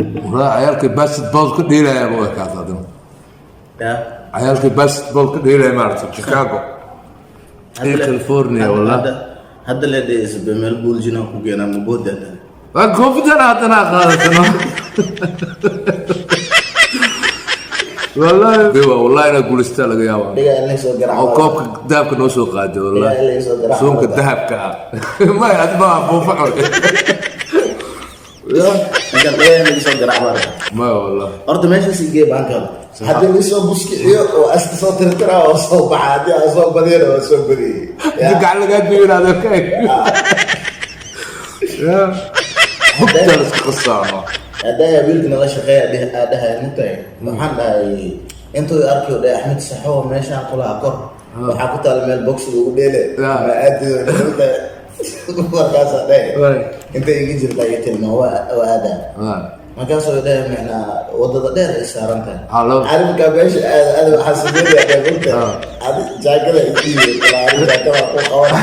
Waraa ciyaalkii basketball ka dheelaya ba u ekaata adina. Ya. Ciyaalkii basketball ka dheelaya, maaragtay, Chicago iyo California, wallah. Hadda le dee isbe meel buuljina ku geenaa maboodi haddana. Waa koofidan haddana qaadatano. Wallahi wallahi inaad guulaystaa laga yaabaa. Dhigaa in laysoo oo garaaco. Koobka dahabka noo soo qaaday, wallahi. Dhigaa in laysoo garaaco. Suunka dahabka ah maya, ad ma buufa cun. Ya. Ninkan dhigaa in laysoo garaaco baa rabaa. Maya, wallahi. Horta meeshaas igee baankaada haddii laysoo buskiciyo oo aska soo tirtiraa oo soo baxa, haddii aan soo badiyana waa soo badiyey. Inta gacan lagaa jebinaado ka eg ya hubta la iska qasaano. Haddaa wiilka nala shaqeeya aa dhahay, mugtahay, waxaan dhahay intuu i arkayo dhahay, "Axmed saxo, meeshaan kulaha kor waxaa ku taala meel box lagu dheele." Ma aadido, mugtahay? Markaasaa dhahay, intay iga jirtaa iga tilmaa, waa aadaa. Markaasuu dhahay, micnaa wadada dheer ay saaran tahay. Arrinka meesha aad aad waxaa sameynaya dhahay, mugtahay, adi jaakada i dhiibay kala, adi jaakada ku qaban.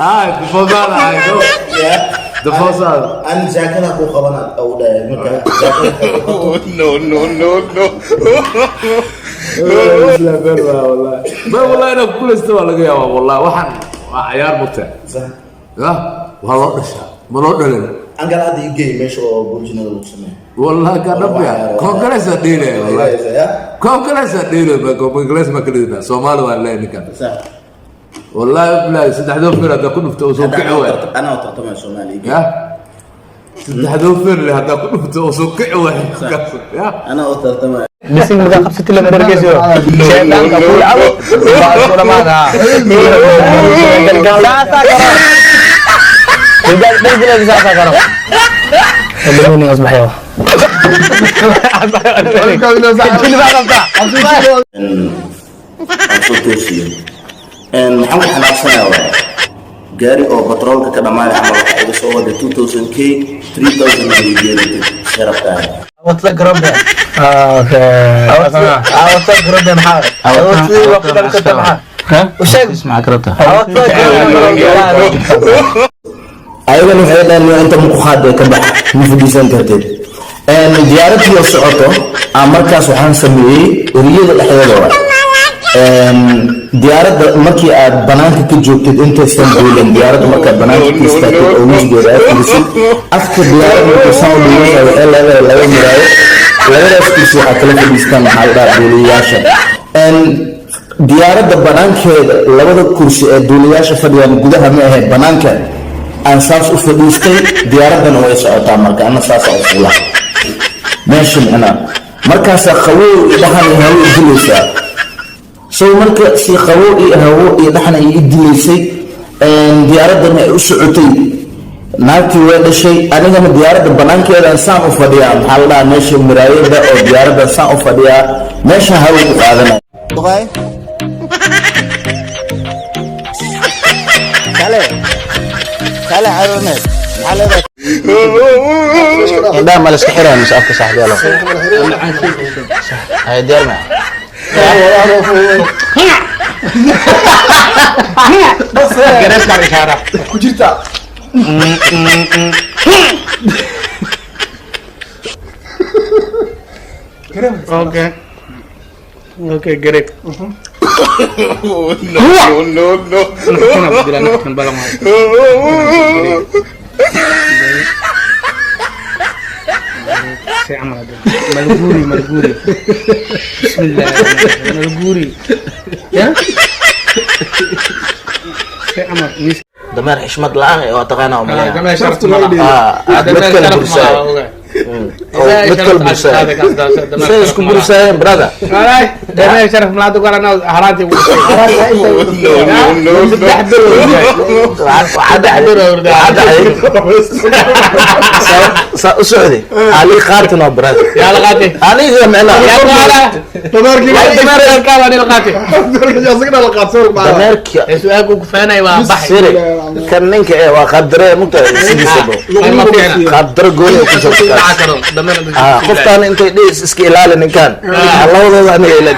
Ay, dafoosaada ahay no. Ya. Dafoosaada. Ani jaakada ku qabana u dhahay, marka jaakada ku qabto. No, no, no, no. Wallahi ma, wallahi inaad guulaysta waa laga yaabaa, wallahi. Waxaan waa cayaar, mugtahay. Sax. Ya, waa loo dhashaa, ma loo dhalin. Angal hadda i geey meesha oo buljinada lagu sameeyo. Wallahi ka dhabya koongareesa dheelaya, wallahi. Ya. Koongareesa dheelaya, koongarees ma kala dhinaa, Soomaali waa leeyahay ninkan. Sax. Wallahi bilahi, saddexdoo fir haddaa ku dhufto oo soo kici waay. Anaa tartamaya Soomaaliya, i geey. Ya, saddexdoo fir le haddaa ku dhufto oo soo kici waay, ya. Anaa u tartamaya. Bising markaa qabsati lama dhargeyso, shaydaanka kuu cabo, waa isku dhamaada. Saasaa karo dhargileeda, saasaa karo dhameyni asbaxyo jilbaa qabtaa. Aan soo toosiyo. Maxaan ku xanaaqsanayaa? Waa gaari oo batroolka ka dhamaaday camal. Waxaa iga soo waday 2000 k, 3000 geeratay sharaftaada. What's garobe? Okay. What's garobe? Maxaa waqti maxaa u sheeg? What's garobe? Ayagana waxay dhaheen, inta maku qaadee, ka bax, ma fadhiisan kartid. Diyaaradii oo socoto aan markaas waxaan sameeyey eriyada dhexdeeda waa diyaaradda markii aad banaanka ka joogtid, intaysan duulin diyaaradda, markaad banaanka ka istaagtid oo wejigeeda aad fiirisid, afka diyaaradda markay saan u dhuubantahay, waxay leedahay laba miraayo. Labadaas kursi waxaa kala fadhiistaan, maxaa la dhahaa, duuliyayaasha. Diyaaradda banaankeeda labada kursi ee duuliyayaasha fadhiyaan, gudaha ma ahayd, banaanka aan saas u fadhiistay. Diyaaraddana way socotaa, marka ana saasa u fuula meesha, micnaa markaasaa qabow iyo dhaxan iyo hawo i dilaysaa. So marka si qabow iyo hawo iyo dhaxan ay i dilaysay, diyaaraddana ay u socotay, naagtii way dhashay, anigana diyaaradda banaankeedaan saan u fadhiyaa, maxaa la dhahaa, meesha miraayada oo diyaaraddan saan u fadhiyaa, meesha hawo ku qaadanaya. Duqay. Kale. Kale caruurneed. Maxaa leedahay? Indhaha ma la iska xiraya mise afka, saaxiibyaalo? Hay, diyaar ma? Gareeskaan ishaara. Ku jirta. Okay. Okay, great. No, no, no. Kuna bedela naftan balan waay. Si camal hada. Malguuri, malguuri. Bismillah. Malguuri. Ya? Si camal. Mis. Dameer xishmad la-aan ee waa taqaanaa, umaleeyaa. Dameer sharaf ma laha. Ah, aad mid Dameer kale sharaf ma bursaay. laha, ogaay. Oo mid kale bursaay. Say isku bursaayeen, brother. Walahi, dameer sharaf ma laha, dugaana haraantii ugu dhashay. No, no, no, no. Saddex bir oo orday. Waxaa dhacday, waxaa dhacday saa u socday ali qaatin oo brother. Yaa la qaatay. Aniga micnaa. Yaa qaala. Dameerkii. Dameer kaaba ni la qaatay. Asagana la qaadsoon baa. Dameerka. Ee su'aalku ku faanay waa baxay. Siri kan ninka ee waa qaabdare, mugtahay sidiisaba. Ma fiicna. Qaabdare gooni oo ku Dhaca joogta. karo dameer. Ah, qoftaan intay dhis iska ilaali ninkan labadooda aniga ila.